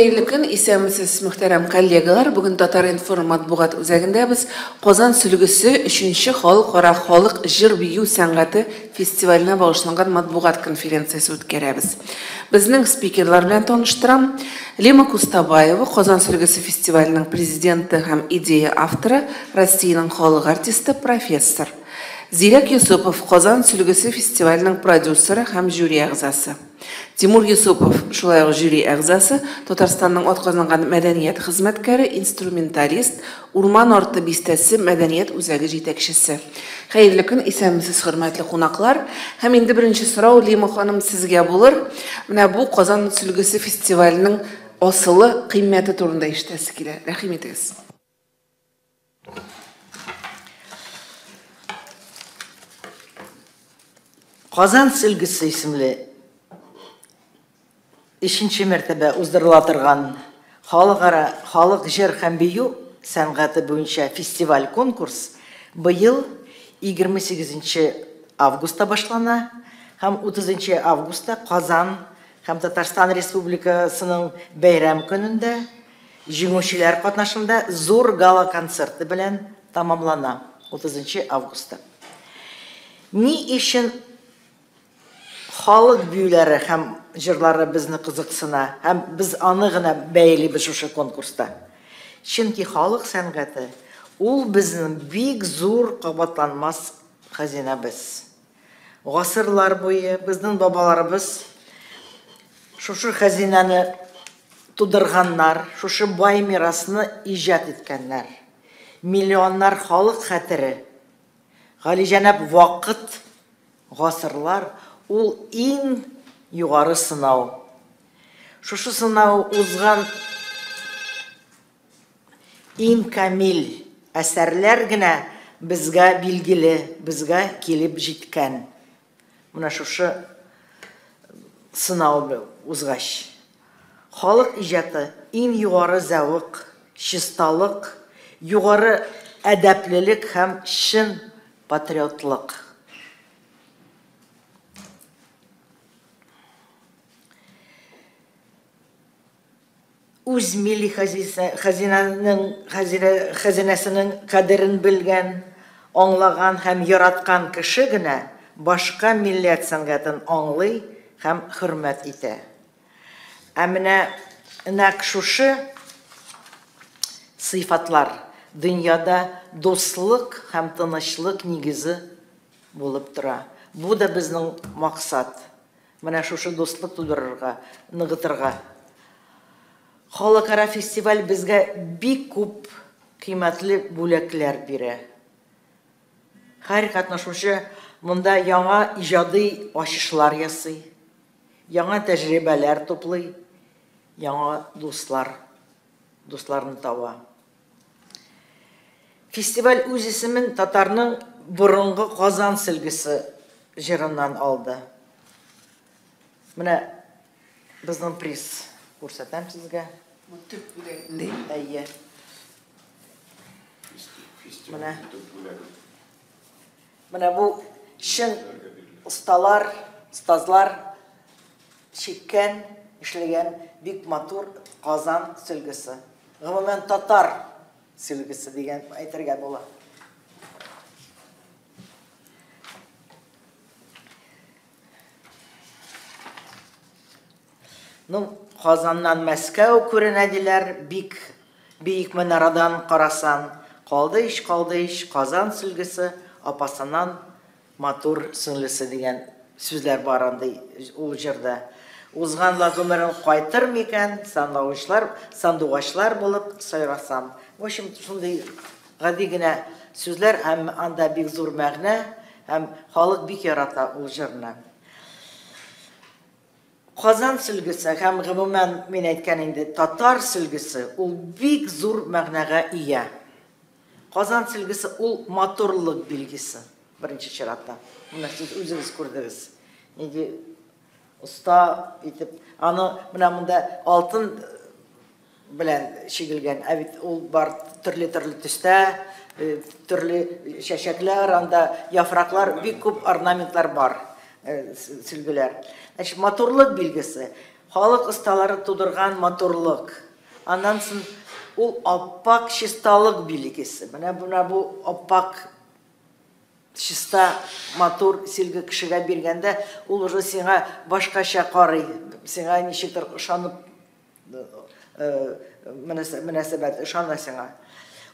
Хәерле көн, исәнмесез, мөхтәрәм коллегалар. Бүген Татар-информ матбугат үзәгендә без Казан сөлгесе өченче халыкара халык җыр-бию сәнгате фестиваленә багышланган матбугат конференциясе үткәрәбез. Безнең спикерлар белән таныштырам. Лима Кустабаева, Казан сөлгесе фестиваленең президенты һәм идея авторы, Россиянең халык артисты, профессор. Зирәк Йосыпов, Казан сөлгесе фестиваленең продюсеры һәм жюри әгъзасы. Тимур Йосыпов, шулай ук жюри әгъзасы, Татарстанның атказанган мәдәният хезмәткәре, инструменталист, Урман арты бистәсе мәдәният үзәге җитәкчесе. Хәерле көн, исәнмесез, хөрмәтле кунаклар. Һәм инде беренче сорау, Лима ханым, сезгә булыр. Менә бу Казан сөлгесе фестиваленең асылы, кыйммәте турында ишетәсе килә. Рәхим итегез. Казан сөлгесе исемле өченче мәртәбә уздырыла торган халыкара халык җыр һәм бию сәнгате буенча фестиваль-конкурс быел 28 августта башлана һәм 30 августта Казан һәм Татарстан Республикасының бәйрәм көнендә җиңүчеләр катнашында зур гала-концерты белән тәмамлана 30 августта. Ни өчен халык биюләре һәм җырлары безне кызыксына һәм без аны гына бәялибез шушы конкурста? Чөнки халык сәнгате ул безнең бик зур кабатланмас хәзинәбез. Гасырлар буе безнең бабаларыбыз шушы хәзинәне тудырганнар, шушы бай мирасны иҗат иткәннәр. Миллионнар халык хәтере, галиҗәнап вакыт, гасырлар ул иң югары сынау. Шушы сынау узган иң камил әсәрләр генә безгә билгеле, безгә килеп җиткән. Менә шушы сынау узгач. Халык иҗаты иң югары зәвык, чисталык, югары әдәплелек һәм чын патриотлык. Үз милли хәзинәнең хәзинәсенең кадерен белгән, аңлаган һәм яраткан кеше генә башка милләт сәнгатен аңлый һәм хөрмәт итә. Ә менә нәкъ шушы сыйфатлар дөньяда дуслык һәм тынычлык нигезе булып тора. Бу да безнең максат. Менә шушы дуслык тудырырга, ныгытырга. Халыкара фестиваль безгә бик күп кыйммәтле бүләкләр бирә. Һәр катнашучы монда яңа иҗади ачышлар ясый, яңа тәҗрибәләр туплый, яңа дуслар, дусларны таба. Фестиваль үз исемен татарның борынгы Казан сөлгесе җырыннан алды. Менә безнең приз күрсәтәм сезгә. Бу төп бүләк инде. Әйе. Менә. Менә бу чын осталар, остазлар чиккән, эшләгән бик матур Казан сөлгесе. Гомумән татар сөлгесе дигән әйтергә була. Ну, Казаннан Мәскәү күренә диләр, бик биек манарадан карасан. Калды ич, калды ич Казан сөлгесе, апасыннан матур сеңлесе дигән сүзләр бар андый ул җырда. Узган ла гомерең кайтыр микән, сандугачлар, сандугачлар булып сайрасам. В общем, шундый гади генә сүзләр һәм анда бик зур мәгънә һәм халык бик ярата ул җырны. Казан сөлгесе һәм гомумән мин әйткән инде татар сөлгесе ул бик зур мәгънәгә ия. Казан сөлгесе ул матурлык билгесе беренче чиратта. Менә сез үзегез күрдегез. Нинди оста итеп аны менә монда алтын белән чигелгән, ә бит ул бар төрле-төрле төстә, төрле чәчәкләр, анда яфраклар, бик күп орнаментлар бар, сөлгеләр. Значит, матурлык билгесе. Халык осталары тудырган матурлык. Аннан соң ул аппак чисталык билгесе. Менә менә бу аппак чиста матур сөлге кешегә биргәндә, ул уже сиңа башкача карый, сиңа ничектер ышанып мөнәсәбәт, ышана сиңа.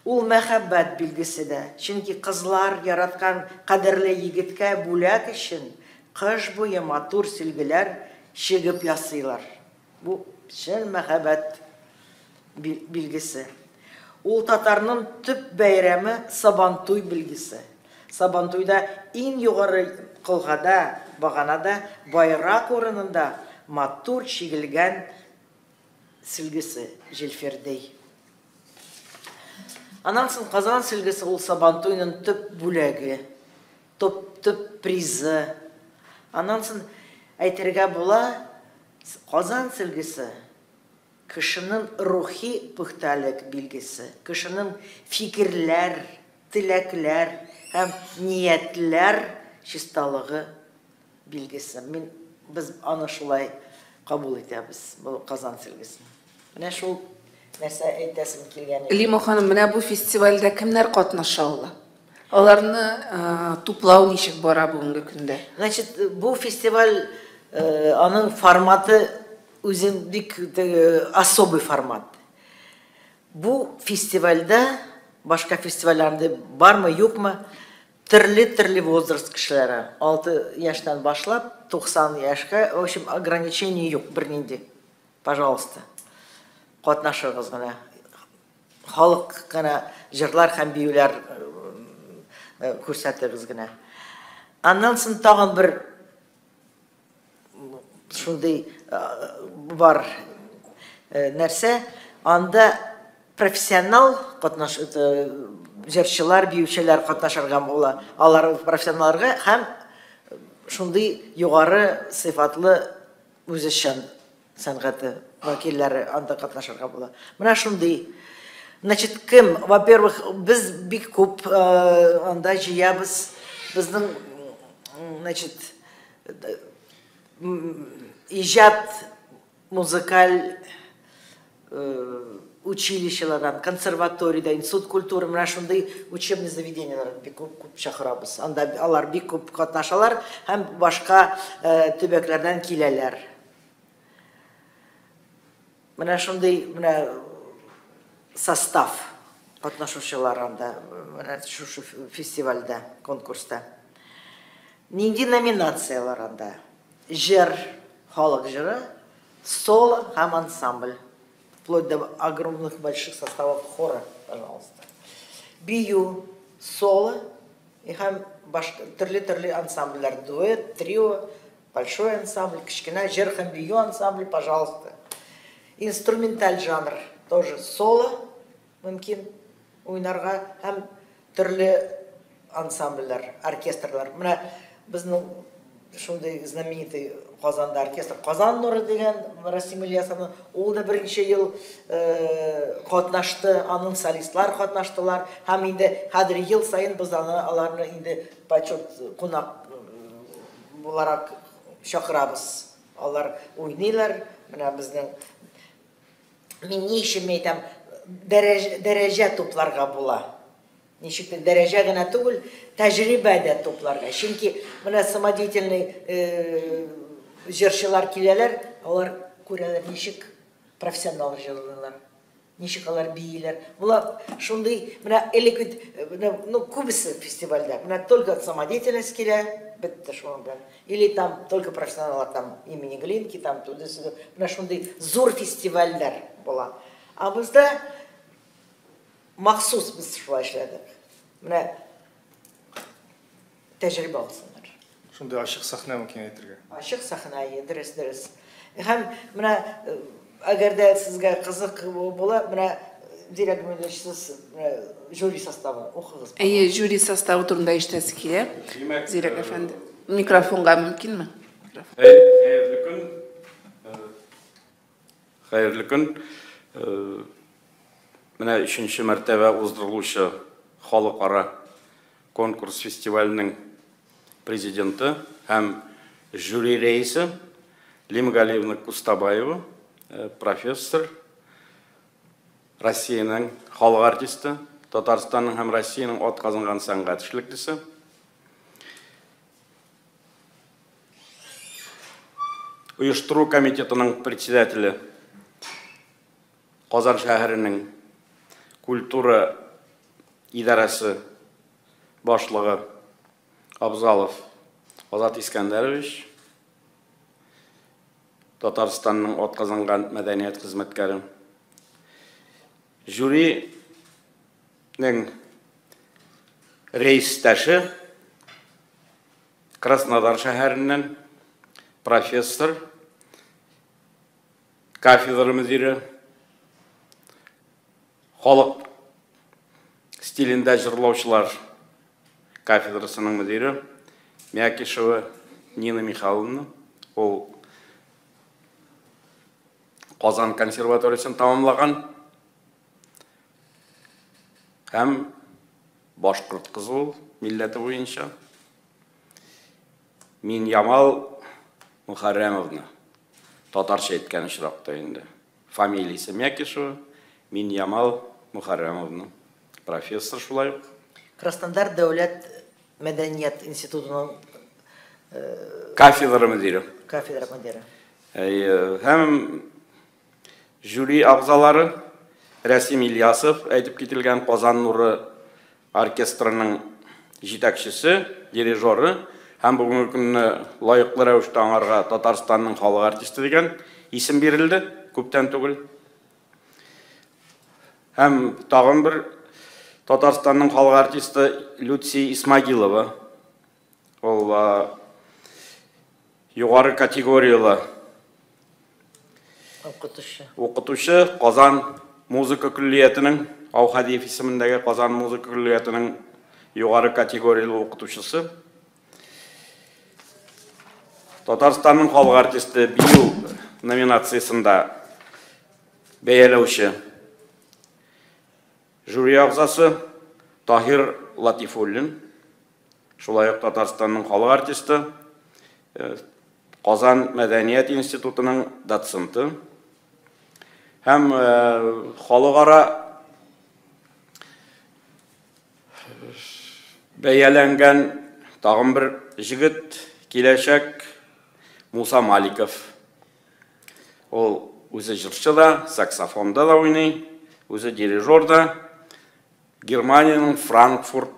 Ул мәхәббәт билгесе дә. Чөнки кызлар яраткан кадерле егеткә бүләк өчен кыш буе матур сөлгеләр чигеп ясыйлар. Бу чын мәхәббәт билгесе. Ул татарның төп бәйрәме Сабантуй билгесе. Сабантуйда иң югары колгада, баганада, байрак урынында матур чигелгән сөлгесе җилферди. Аннан соң Казан сөлгесе ул Сабантуйның төп бүләге, төп, төп призы. Аннан соң әйтергә була, Казан сөлгесе кешенең рухи пөхтәлек билгесе, кешенең фикерләр, теләкләр һәм ниятләр чисталыгы билгесе. Мин без аны шулай кабул итәбез, бу Казан сөлгесен. Менә шул нәрсә әйтәсем килгән иде. Лима ханым, менә бу фестивальдә кемнәр катнаша ала? Аларны туплау ничек бара бүгенге көндә? Значит, бу фестиваль аның форматы үзен бик особый формат. Бу фестивальдә башка фестивальләрдә бармы, юкмы, төрле-төрле возраст кешеләре. 6 яшьтән башлап 90 яшькә, в общем, ограничений юк бернинди. Пожалуйста. Катнашыгыз гына. Халык кына җырлар һәм биюләр күрсәтегез генә. Аннан соң тагын бер шундый бар нәрсә, анда профессионал катнаш җырчылар, биючеләр катнашырга була. Алар профессионалларга һәм шундый югары сыйфатлы үзешчән сәнгате вәкилләре анда катнашырга була. Менә шундый. Значит, кем? Во-первых, без бик күп анда җыябыз. Безнең, значит, иҗат музыкаль училищелардан, консерваторияда, институт культуры, менә шундый учебный заведениеләр бик күп, күп чакырабыз. Анда алар бик күп катнашалар һәм башка төбәкләрдән киләләр. Менә шундый менә состав катнашучылар анда, менә шушы фестивальдә, конкурста. Нинди номинацияләр анда? Җыр, халык җыры, соло һәм ансамбль. Вплоть до огромных больших составов хора, пожалуйста. Бию, соло и һәм төрле-төрле ансамбльләр, дуэт, трио, большой ансамбль, кечкенә җыр һәм бию ансамбль, пожалуйста. Инструменталь жанр тоже соло мөмкин уйнарга һәм төрле ансамбльләр, оркестрлар. Менә безнең шундый знаменитый Казанда оркестр Казан нуры дигән Расим Ильясовның, ул да беренче ел катнашты, аның солистлар катнаштылар һәм инде хәзер ел саен без аны аларны инде почет кунак буларак чакырабыз. Алар уйныйлар, менә безнең мин ни өчен әйтәм, дәрәҗә тупларга була. Ничектер дәрәҗә генә түгел, тәҗрибә дә тупларга. Чөнки менә самодеятельный җырчылар киләләр, алар күрәләр ничек профессионал җырлыйлар, ничек алар бииләр. Була шундый, менә элек бит, ну, күбесе фестивальдә, менә только самодеятельность килә, бетте шуның белән. Или там только профессионаллар, там имени Глинки, там туда-сюда. Менә шундый зур фестивальләр була. А бездә махсус без шулай эшләдек. Менә тәҗрибә алсыннар. Шундый ачык сәхнә мөмкин әйтергә. Ачык сәхнә, дөрес, дөрес. Һәм менә әгәр дә сезгә кызык була, менә Зирәк Гумилевич, сез жюри составы укыгыз. Әйе, жюри составы турында ишетәсе килә. Зирәк әфәнде. Микрофонга мөмкинме? Хәерле көн. Хәерле көн. Менә өченче мәртәбә уздырылучы халыкара конкурс фестиваленең президенты һәм жюри рәисе. Лима Галиевна Кустабаева, профессор, Россиянең халык артисты, Татарстанның һәм Россиянең атказанган сәнгать эшлеклесе. Оештыру комитетының председателе, Казан шәһәренең культура идарәсе башлыгы Абзалов Азат Искәндәрович, Татарстанның атказанган мәдәният хезмәткәре. Жюриның рәистәше Краснодар шәһәреннән профессор, кафедра мөдире, халык стилендә җырлаучылар кафедрасының мөдире Мякишева Нина Михайловна. Ул Казан консерваториясен тәмамлаган һәм башкорт кызы ул милләте буенча. Миньямал Мөхәррәмовна, татарча әйткән очракта инде. Фамилиясе Мякишева, Миньямал Мөхәррәмовна, профессор шулай ук. Краснодар дәүләт мәдәният институтының кафедра мөдире. Кафедра мөдире. Һәм жюри әгъзалары Рәсим Ильясов, әйтеп кителгән Казан нуры оркестрының җитәкчесе, дирижеры, һәм бүгенге көнне лаеклы рәвештә аңарга Татарстанның халык артисты дигән исем бирелде, күптән түгел. Һәм тагын бер Татарстанның халык артисты Люция Исмагилова. Ул югары категориялы укытучы. Укытучы Казан музыка көллиятенең, Аухадиев исемендәге Казан музыка көллиятенең югары категориялы укытучысы. Татарстанның халык артисты бию номинациясендә бәяләүче жюри әгъзасы Таһир Латифуллин, шулай ук Татарстанның халык артисты, Казан мәдәният институтының доценты һәм халыкара бәяләнгән тагын бер җегет киләчәк Муса Маликов. Ул үзе җырчы да, саксофонда да уйный, үзе дирижер да. Германиянең Франкфурт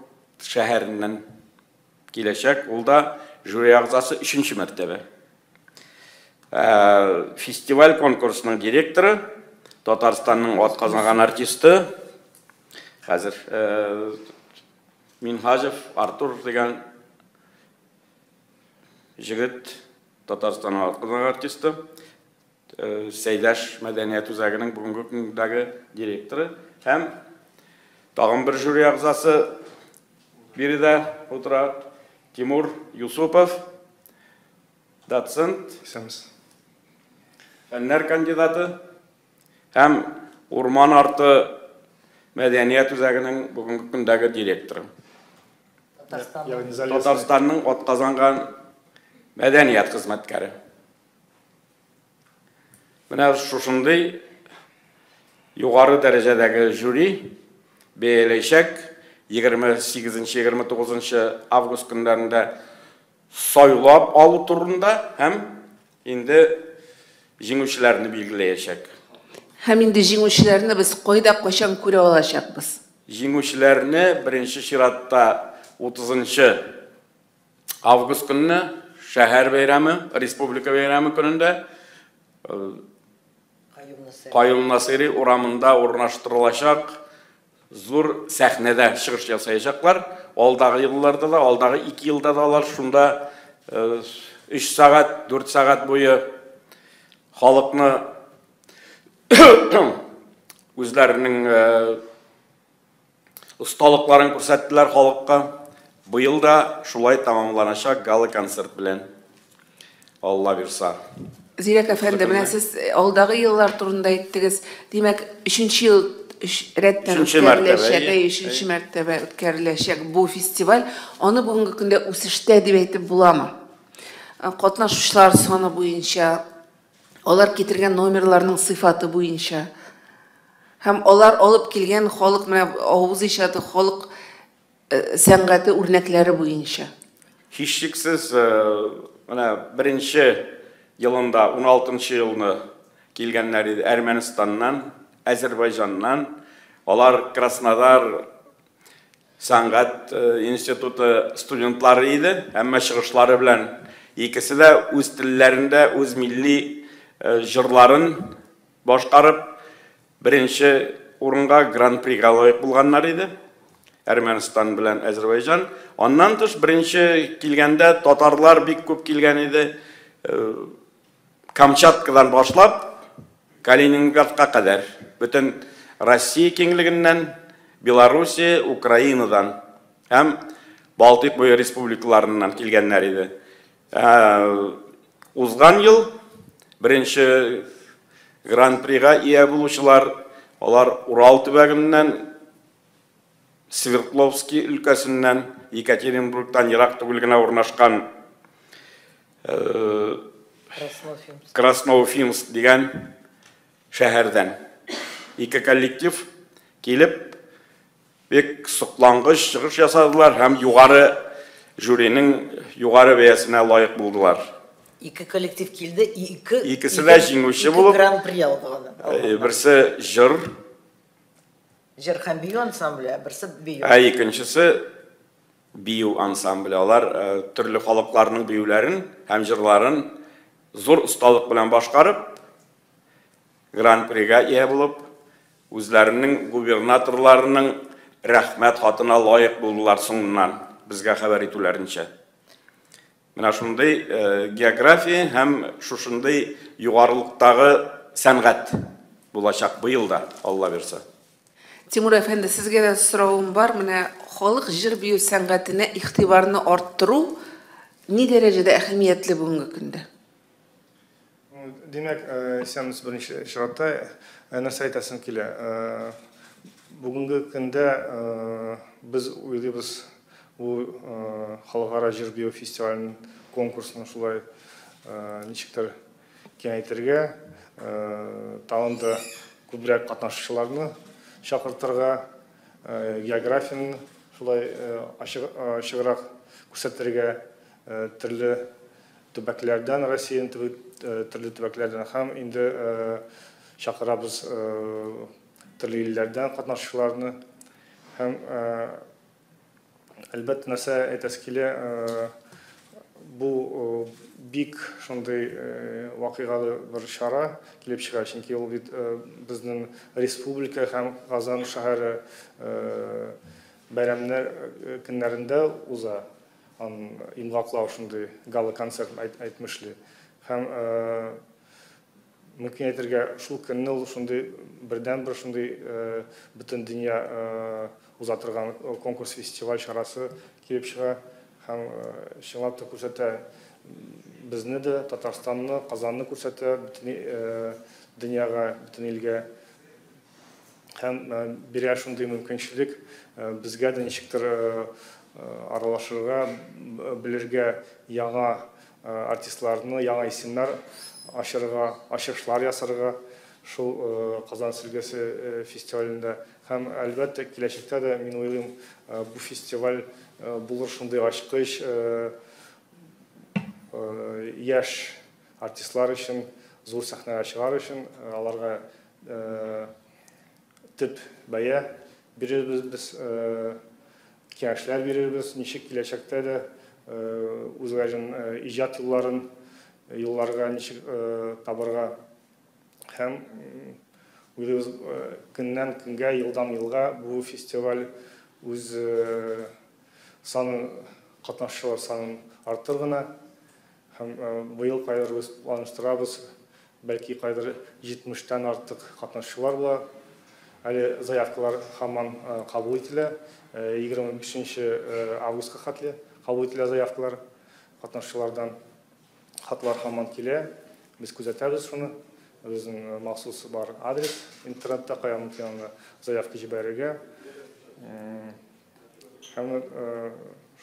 шәһәреннән киләчәк. Ул да жюри әгъзасы өченче мәртәбә. Фестиваль конкурсының директоры, Татарстанның атказанган артисты, хәзер Минһаҗев Артур дигән җегет, Татарстанның атказанган артисты, Сәйдәш мәдәният үзәгенең бүгенге көндәге директоры һәм тагын бер жюри әгъзасы биредә утыра, Тимур Юсупов, доцент, фәннәр кандидаты һәм Урман арты мәдәният үзәгенең бүгенге көндәге директоры. Татарстанның атказанган мәдәният хезмәткәре. Менә шушындый югары дәрәҗәдәге жюри бәяләячәк 28-29 август көннәрендә сайлап алу турында һәм инде җиңүчеләрне билгеләячәк. Һәм инде җиңүчеләрне без кайда, кайчан күрә алачакбыз? Җиңүчеләрне беренче чиратта 30 август көнне шәһәр бәйрәме, республика бәйрәме көнендә Каюм Насыйри урамында урнаштырылачак зур сәхнәдә чыгыш ясаячаклар. Алдагы елларда да, алдагы 2 елда да алар шунда 3 сәгать, 4 сәгать буе халыкны үзләренең осталыкларын күрсәттеләр халыкка. Быел да шулай тәмамланачак гала-концерт белән. Алла бирса. Зирәк әфәнде, менә сез алдагы еллар турында әйттегез. Димәк, 3 ел рәттән үткәреләчәк, 3 мәртәбә үткәреләчәк бу фестиваль. Аны бүгенге көндә үсештә дип әйтеп буламы? Катнашучылар саны буенча, Алар китергән номерларның сыйфаты буенча һәм алар алып килгән халык менә авыз иҗаты, халык сәнгате үрнәкләре буенча. Һичшиксез, менә беренче елында, 16 елны килгәннәр иде Әрмәнстаннан, Әзербайҗаннан. Алар Краснодар сәнгать институты студентлары иде, әмма чыгышлары белән икесе дә үз телләрендә, үз милли җырларын башкарып, беренче урынга гран-прига лаек булганнар иде. Әрмәнстан белән Әзербайҗан. Аннан тыш беренче килгәндә татарлар бик күп килгән иде. Камчаткадан башлап Калининградка кадәр, бөтен Россия киңлегеннән, Белоруссия, Украинадан һәм Балтыйк буе республикаларыннан килгәннәр иде. Узган ел беренче гран-прига ия булучылар, алар Урал төбәгеннән, Свердловский өлкәсеннән, Екатеринбургтан ерак түгел генә урнашкан Красноуфимск дигән шәһәрдән. Ике коллектив килеп, бик соклангыч чыгыш ясадылар һәм югары жюриның югары бәясенә лаек булдылар. Ике коллектив килде, ике икесе дә җиңүче булып, гран-при алды. Берсе җыр, җыр һәм бию ансамбле, берсе бию. Ә икенчесе бию ансамбле. Алар төрле халыкларның биюләрен һәм җырларын зур осталык белән башкарып, гран-прига ия булып, үзләренең губернаторларының рәхмәт хатына лаек булдылар соңыннан, безгә хәбәр итүләренчә. Менә шундый география һәм шушындый югарылыктагы сәнгать булачак быел да, Алла бирсә. Тимур әфәнде, сезгә дә соравым бар. Менә халык җыр-бию сәнгатенә игътибарны арттыру ни дәрәҗәдә әһәмиятле бүгенге көндә? Димәк, исәнмесез, беренче чиратта нәрсә әйтәсем килә. Бүгенге көндә без уйлыйбыз бу халыкара җыр-бию фестиваленең конкурсын шулай ничектер киңәйтергә, тагын да күбрәк катнашучыларны чакыртырга, географияне шулай ачыграк күрсәтергә, төрле төбәкләрдән, Россиянең төрле төбәкләрдән һәм инде чакырабыз төрле илләрдән катнашучыларны. Һәм әлбәттә, нәрсә әйтәсе килә, бу бик шундый вакыйгалы бер чара килеп чыга, чөнки ул бит безнең республика һәм Казан шәһәре бәйрәмнәр көннәрендә уза. Йомгаклау шундый гала-концерт әйтмешли. Һәм мөмкин әйтергә, шул көнне ул шундый бердән-бер шундый бөтен дөнья уза торган конкурс фестиваль чарасы килеп чыга һәм чынлап та күрсәтә безне дә, Татарстанны, Казанны күрсәтә бөтен дөньяга, бөтен илгә. Һәм бирә шундый мөмкинчелек безгә дә ничектер аралашырга, белергә яңа артистларны, яңа исемнәр ачырга, ачышлар ясарга шул Казан сөлгесе фестивалендә. Һәм әлбәттә киләчәктә дә мин уйлыйм, бу фестиваль булыр шундый ачкыч яшь артистлар өчен, зур сәхнәгә чыгар өчен, аларга төп бәя бирербез без, киңәшләр бирербез, ничек киләчәктә дә үзләрен иҗат юлларын юлларга ничек табарга. Һәм уйлыйбыз, көннән көнгә, елдан елга бу фестиваль үз санын, катнашучылар санын арттыр гына. Һәм быел кайдыр без планлаштырабыз, бәлки кайдыр 70-тән артык катнашучылар була. Әле заявкалар һаман кабул ителә. 25 августка хәтле кабул ителә заявкалар катнашучылардан. Хатлар һаман килә. Без күзәтәбез шуны. Безнең махсус бар адрес интернетта, кая мөмкин аны заявка җибәрергә. Һәм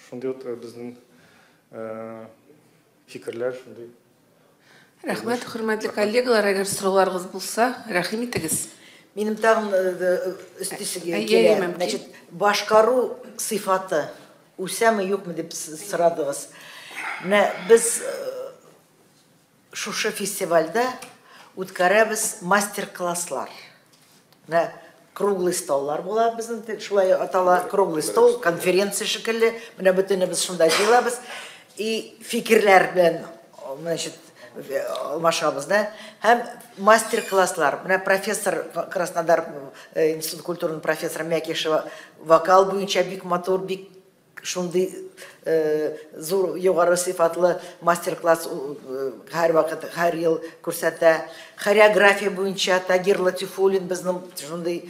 шундый вот безнең фикерләр шундый. Рәхмәт, хөрмәтле коллегалар, әгәр сорауларыгыз булса, рәхим итегез. Минем тагын өстисе килә. Значит, башкару сыйфаты үсәме, юкмы дип сорадыгыз. Менә без шушы фестивальдә үткәрәбез мастер-класслар. Менә круглый столлар була безнең, шулай атала, круглый стол, конференция шикелле. Менә бөтенебез шунда җыелабыз и фикерләр белән, значит, алмашабыз, да? Һәм мастер-класслар. Менә профессор Краснодар институт культурының профессоры Мякишева вокал буенча бик матур, бик шундый зур югары сыйфатлы мастер-класс һәрвакыт, һәр ел күрсәтә. Хореография буенча Тагир Латифуллин безнең шундый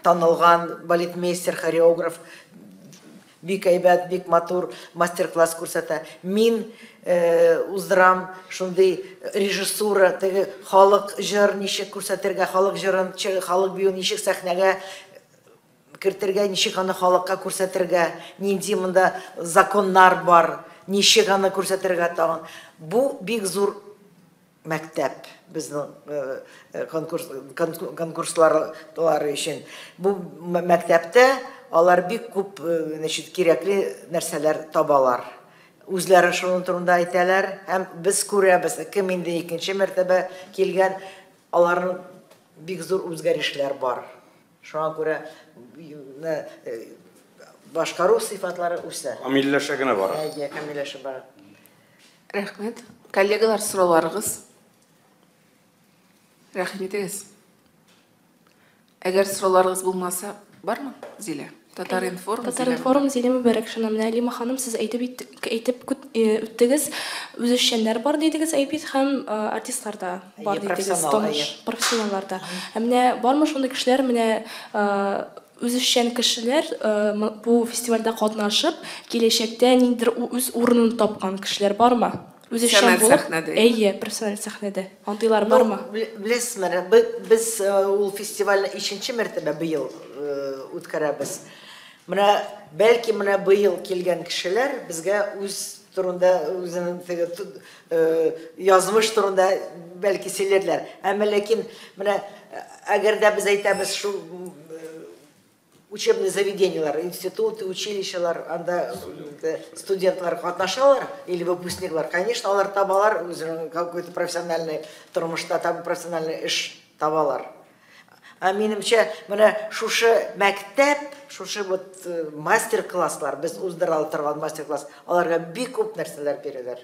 танылган балетмейстер, хореограф, бик әйбәт, бик матур мастер-класс күрсәтә. Мин уздырам шундый режиссура, теге халык җыр ничек күрсәтергә, халык җырын, халык биюен ничек сәхнәгә кертергә, ничек аны халыкка күрсәтергә, нинди монда законнар бар, ничек аны күрсәтергә тагын. Бу бик зур мәктәп безнең конкурслар өчен. Бу мәктәптә алар бик күп, значит, кирәкле нәрсәләр табалар. Үзләре шуның турында әйтәләр һәм без күрәбез, кем инде икенче мәртәбә килгән, аларның бик зур үзгәрешләр бар. Шуңа күрә башкару сыйфатлары үсә. Камилләшә генә бара. Әйе, камилләшә бара. Рәхмәт. Коллегалар, сорауларыгыз? Рәхим итегез. Әгәр сорауларыгыз булмаса, бармы, Зилә? Татар-информ. Татар-информ, Зилә Мөбәрәкшина. Менә Лима ханым, сез әйтеп үттегез, үзешчәннәр бар дидегез, әйбит, һәм артистлар да бар дидегез, таныш профессионаллар да. Ә менә бармы шундый кешеләр, менә үзешчән кешеләр бу фестивальдә катнашып, киләчәктә ниндидер үз урынын тапкан кешеләр бармы? Үзешчән булып, әйе, профессиональ сәхнәдә. Андыйлар бармы? Беләсезме, без ул фестивальне 3нче мәртәбә быел үткәрәбез. Менә бәлки менә быел килгән кешеләр безгә үз турында, үзенең теге язмыш турында бәлки сөйләрләр. Әмма ләкин менә әгәр дә без әйтәбез шул учебные заведениялар, институты, училищалар, анда студентлар катнашалар или выпускниклар, конечно, алар табалар үзенең какой-то профессиональный тормышта, там профессиональный эш табалар. Ә минемчә, менә шушы мәктәп, шушы вот мастер-класслар, без уздыра торган мастер-класс, аларга бик күп нәрсәләр бирәләр.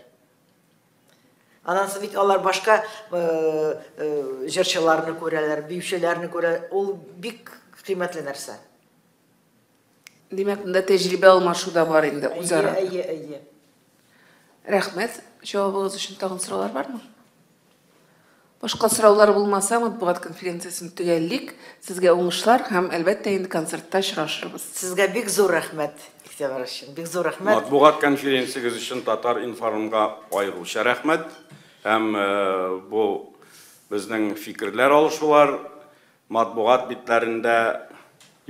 Аннан соң бит алар башка җырчыларны күрәләр, биючеләрне күрәләр. Ул бик кыйммәтле нәрсә. Димәк, монда тәҗрибә алмашу да бар инде үзара. Әйе, әйе. Рәхмәт. Җавабыгыз өчен тагын сораулар бармы? Башка сораулар булмаса, матбугат конференциясен төгәллик. Сезгә уңышлар һәм әлбәттә инде концертта очрашырбыз. Сезгә бик зур рәхмәт, игътибар өчен. Бик зур рәхмәт. Матбугат конференциягез өчен Татар-информга аеруча рәхмәт. Һәм бу безнең фикерләр алышулар матбугат битләрендә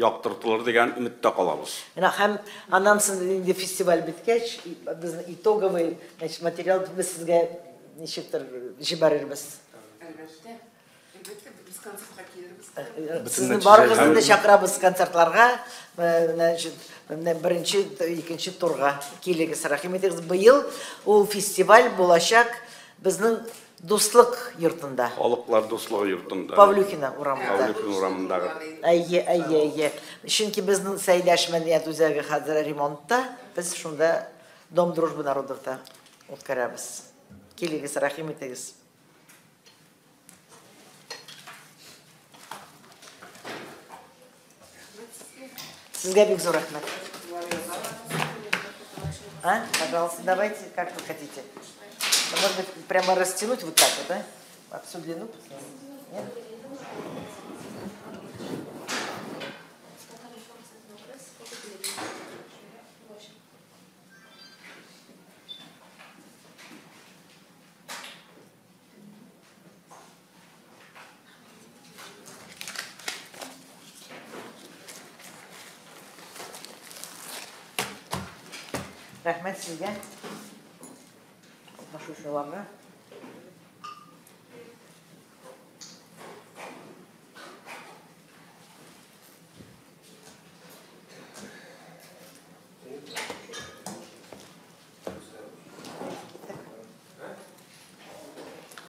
яктыртылыр дигән өметтә калабыз. Менә һәм аннан соң инде фестиваль беткәч, безнең итоговый, значит, материал без сезгә ничектер җибәрербез. Әлбәттә. Әлбәттә, без концертка килербез. Сезне барыгызны да чакырабыз концертларга. Значит, беренче, икенче турга килегез, рәхим итегез. Быел ул фестиваль булачак безнең Дуслык йортында. Халыклар дуслыгы йортында. Павлюхина урамында. Павлюхина урамындагы. Әйе, әйе, әйе. Чөнки безнең Сәйдәш мәдәният үзәге хәзер ремонтта. Без шунда Дом дружбы народовта үткәрәбез. Килегез, рәхим итегез. Сезгә бик зур рәхмәт. А, пожалуйста, давайте, как вы хотите. Может быть, прямо растянуть вот так вот, да? А всю длину? Нет? Рәхмәт сезгә. Катнашучыларга.